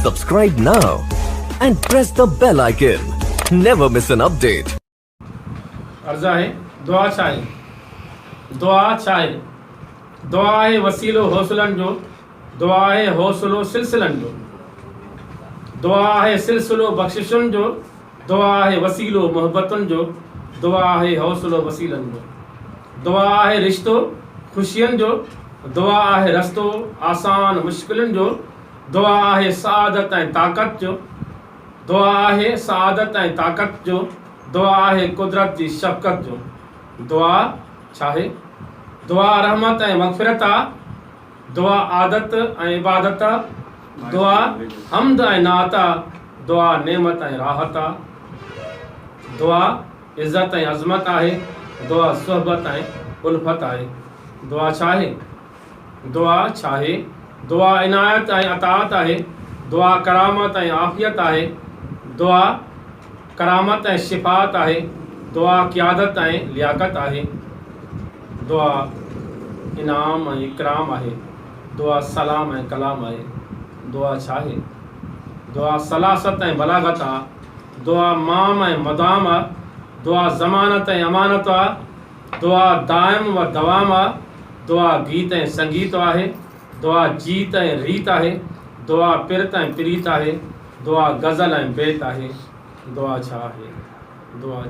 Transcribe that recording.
Subscribe now and press the bell icon. Never miss an update. عرض آهي، دعا ڇا آهي؟ دعا ڇا آهي؟ دعا آهي وسيلو حوصلن جو، دعا آهي حوصلو سلسلن جو، دعا آهي سلسلو بخششن جو، دعا آهي وسيلو محبتن جو، دعا آهي حوصلو وسيلن جو، دعا آهي رشتو خوشين جو، دعا آهي رستو آسان مشڪلن جو، دعا آهي سعادت ۽ طاقت جو، دعا آهي سعادت ۽ طاقت جو، دعا آهي قدرت جي شفقت جو. دعا ڇاهي؟ دعا رحمت ۽ مغفرت آ، دعا عادت ۽ عبادت آ، دعا حمد ۽ نعت آ، دعا نعمت ۽ راحت آ، دعا عزت ۽ عظمت آهي، دعا صحبت ۽ الفت آهي. دعا ڇاهي؟ دعا ڇاهي؟ دعا عنايت ۽ اطاعت آهي، دعا ڪرامت ۽ عافيت آهي، دعا ڪرامت ۽ شفاعت آهي، دعا قيادت ۽ لياقت آهي، دعا انعام ۽ اڪرام آهي، دعا سلام ۽ ڪلام آهي. دعا ڇاهي؟ دعا سلاست ۽ بلاغت آ، دعا مام ۽ مدام آ، دعا ضمانت ۽ امانت آ، دعا دائم و دوام آ، دعا گيت ۽ سنگيت آهي، دعا جيت ۽ ريت آهي، دعا پرت ۽ پريت آهي، دعا غزل ۽ بيت آهي، دعا ڇا آهي؟ دعا.